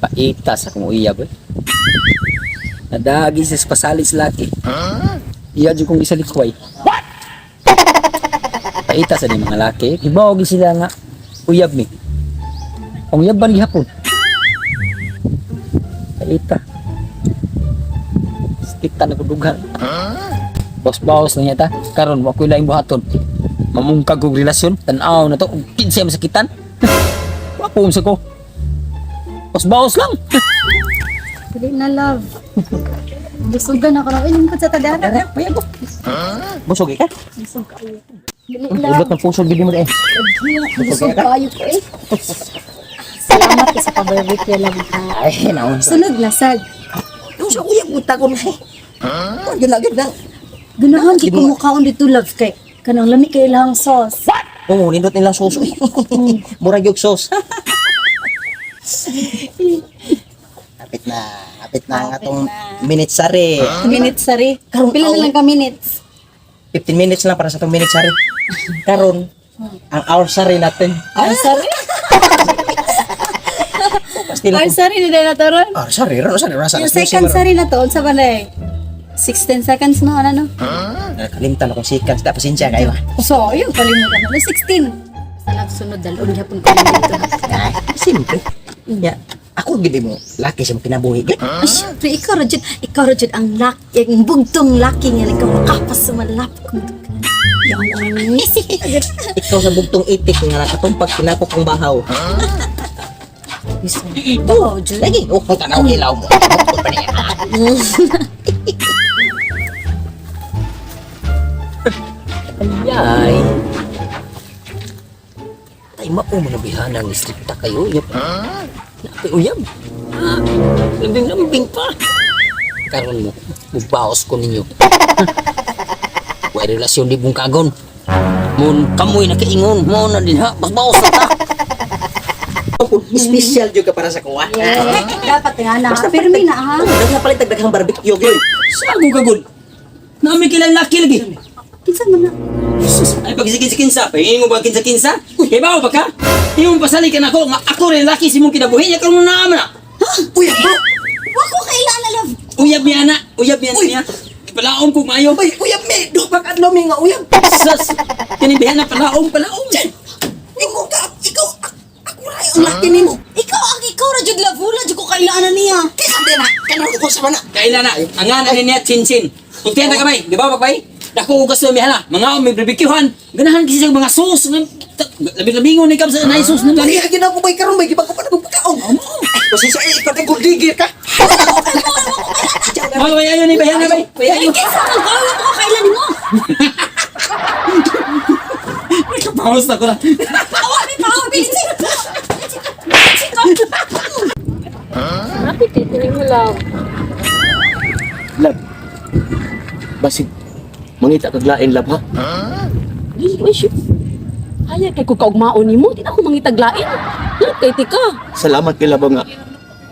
Paita sa akong uyab eh. Nadagi sa pasalis laki. Iya jud kong isalikway. What? Paita sa ni mga laki. Hibaw gyud sila nga uyab ni. Ang uyaban gihapon. Paita. Kita na kudughan. Baos-baos na niya ta. Karon wa ko'y laing buhaton. Mamungkag kog relasyon, tan-aw na to ug kinsay masakitan. Wa po sa ko. Baos-baos lang. Dili na, love. Busugan ako na. Uy, lingkod sa tadara. Dara, payag ko. Busog ka? Busog kayo. Dili, love. Ulot ng puso gid mo eh. Busog kayo ko eh. Salamat sa pa-barbecue, love. Ha? Ay, naon. Sunod na, sad. Yung sa uyab ko tagon eh. Oh, yun na gyud na. Ganahan kay kumukaon dito, love. Kay kanang lami kay ilang sauce. Oo, nindot nilang sauce. Uy. Murag yung sauce. Hapit na ang atong minutes sari. Minutes, sari. Karon, Pila na lang ka minutes? 15 minutes lang para sa atong minutes sari. Karon, ang hour sari natin. Ah, sari? Pasti Hour lang. sari na na to ron. Hour sari, ron sari, rasa. Yung second sari na to, unsa ba na eh? 16 seconds no, ano no? Kalimtan akong seconds. Da, pasensya kayo. So, yun, kalimutan na. 16. Sa love, sunod, dalon gyapon ko dito. Ay, simple. Ya, ako gid mo. Laki sa kinabuhi gid. Ay, syempre, ikaw ra jud, ikaw ra jud ang laki, ang bugtong laki nga ikaw makapas sumalap kung dugan. Ikaw sa bugtong itik nga nakatumpag kinako kong bahaw. Oh, jud. Lagi, oh, tanaw hilaw mo. Bukod pa niya. Ayay. Tay mao mo nabihanan ni strikta kayo. Uyab. Napay uyab. Ah, lambing-lambing pa. Karon mo, mubaos ko ninyo. Way relasyon di bungkagon. Mun kamoy nakaingon mo na din ha. Basbaos na ta. Special jud ka para sa kuha. Yeah. Dapat nga na. Pirmi na ha. Daghan palit daghang barbecue gyud. Sago kagod. Nami kilang laki lagi. Kinsa man na? Jesus, ay pagsikin-sikinsa, pahingin mo ba kinsa-kinsa? Kay bao ba ka? Imong pasali ka na ako, nga ako rin laki si mong kinabuhi, niya karon na na. Uy, bro. Wa ko kailan na love. Uyab niya na, uyab niya na niya. Palaom ko maayo. Uy, uyab mi, duha pa ka adlaw mi nga uyab. Sus, kinibihan na palaom, palaom. Ingon ka, ikaw ako ra ang laki nimo. Ikaw ang ikaw ra jud love, wala jud ko kailan na niya. Kaysa din na, kanang ko sa mana. Kailan na, ang nga na niya, chin-chin. Tultihan na kamay, di ba bay? Dako ugas na mihala, mga may barbecuehan. Ganahan kasi sa mga sauce. Labing-labingon ni kam sa nay sauce na Ay, gina ko bay karon bay gibag ko pa na magpakaon. Ay, pasensya ay ikaw kay digir ka. Ay, ay, ayun, bayan na bay. Bayan. Ay, kinsa man ka? Wala ko kailan nimo. Nakapawas na ko na. Awa mi pa, bilin Napit eh, tinig mo love. Love. Basig mangita kag lain love ha. Di, uy, shoot. Hayag kay ko kaugmaon nimo, di na ako mangitaglain. Love kay tika. Salamat kay love nga.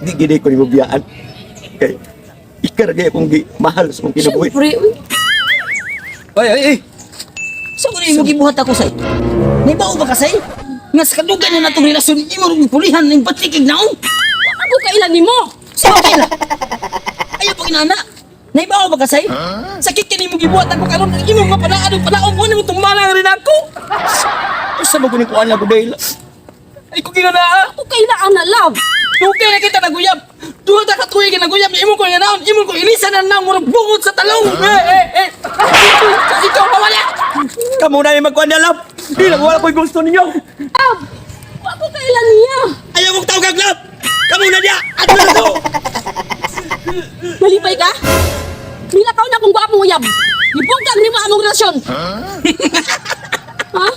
Di gid ko nimo biyaan. Kay ikaw ra gyud akong gi mahal sa akong kinabuhi. Siyempre, uy. Ay, ay, ay. Sa ko na gibuhat ako say. May bao ba ka say? Nga sa kadugan na natong relasyon, imo rin pulihan ng batikig naong. Wa ko kailan nimo. Sa kaila. Ayaw pa kinana. Naibaw ba ka say? Sakit ka nimo gibuhat ako karon imo nga palaon palaon mo nimo tumana rin ako. Usa ba kuning kuan lang dahil? Ay ko kinana. Ako kailan ana love. Dugay na kita naguyab. Duha ta ka tuig ka naguyab imo ko nga naon, imo ko ilisan na naon murag bungot sa talong. Eh eh eh. Ikaw mawala. Kamo na yung magkuan na love. Di lang wala ko'y gusto ninyo. Love, wa ko kailan niya. Ayaw mong tawag love. Kamo na diya. Ato na to. Malipay ka? Nilakaw na kung gwapong uyab. Gibungkag nimo among relasyon. Ha?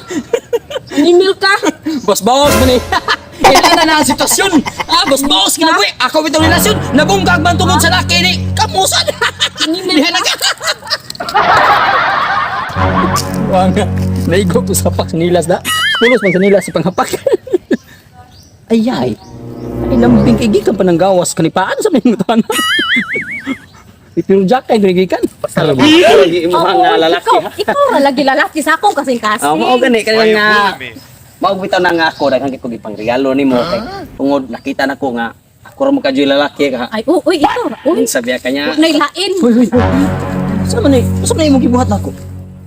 Animal ka? Boss boss man eh. Kailan na ang sitwasyon? Ah, boss boss kinabuhi. Ako bitong relasyon, nabungkag man tungod sa laki ni. Kamusan. Animal Diha na ka. Wang, naigo ko sa pak nilas na. Pulos man sa nilas sa panghapak. Ayay. Ay lambing kay gikan pa ng gawas kanipaan sa may mutana. Pero Jack kay gikan. Basta lang lagi imo nga lalaki ikaw, ha. ikaw ra lagi lalaki sa akong kasing-kasing. Ah, mao gani kay nga mao bitaw na nga ako daghan kay ko gipang regalo nimo kay tungod nakita nako nga ako ra mo kadyoy lalaki ka. Ay, uy, ikaw ra. Uy, Unsa biya kanya? wa na'y lain. Hoy, hoy, hoy. Sa man eh, sa man imong gibuhat nako?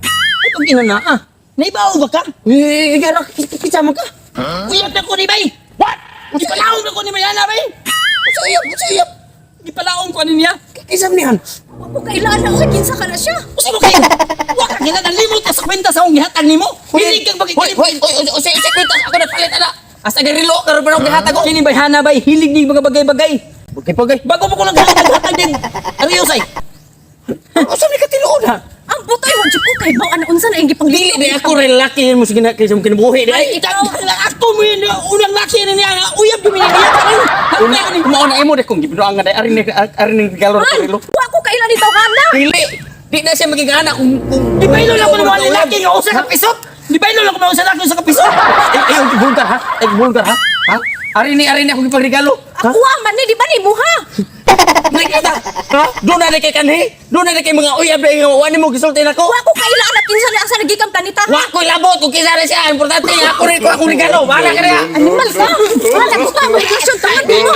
Ay pag ina na ah. Naibaw ba ka? Eh, gara kitsa man ka. Uyab na ko ni bay. What? Gipalaom na ko ni Mayana bay. Sa uyab, sa uyab. Gipalaom ko ani niya. Kisam niyan. Wa ko kailan na oy, kinsa ka na siya. Usa mo kayo. Wa ka gina limot ka sa kwenta sa akong gihatag nimo. Hilig kang bagay. Hoy, hoy, hoy, usa usa kwenta ako nagpalit ana. Asa garilo karon pa ako gihatag ko. Kini bay hana bay hilig ni mga bagay-bagay. Bagay bagay. Bago pa ko naghatag-hatag din. Ariyo say. Usa ni katiluod ha. Ang butoy wa jud ko kay baw ana unsa na iyang gipanglito. Dili di ako lalaki mo sige na kay sa kinabuhi di. Ay, ikaw ako mo yun, unang laki na niya, nga, uyab yung niya, karon. Una mao na imo di kung gibinuang nga day ari ni ari ni regalo Man, relo. wa ko kailan ni tawhana. Dili. Di na siya maging anak kung Di ba ilo lang ko naman lalaki nga usa ka pisot? Di ba ilo lang ko naman usa laki usa ka pisot? Eh, eh, vulgar ha? Eh, vulgar ha? Ha? Ari ni ako gipangregalo. Ako man ni di ba ni muha? Nakita. Ha? Doon na kay kanhi. Doon na kay mga uyab na nga wa nimo gisulti nako. Wa ko kailan ana kinsa na asa nagikan planeta. Wa ko'y labot kung kinsa na siya. Importante ako rin ko akong regalo. Wala ka na. Animal ka. Wala ko ka mo relasyon tungod nimo.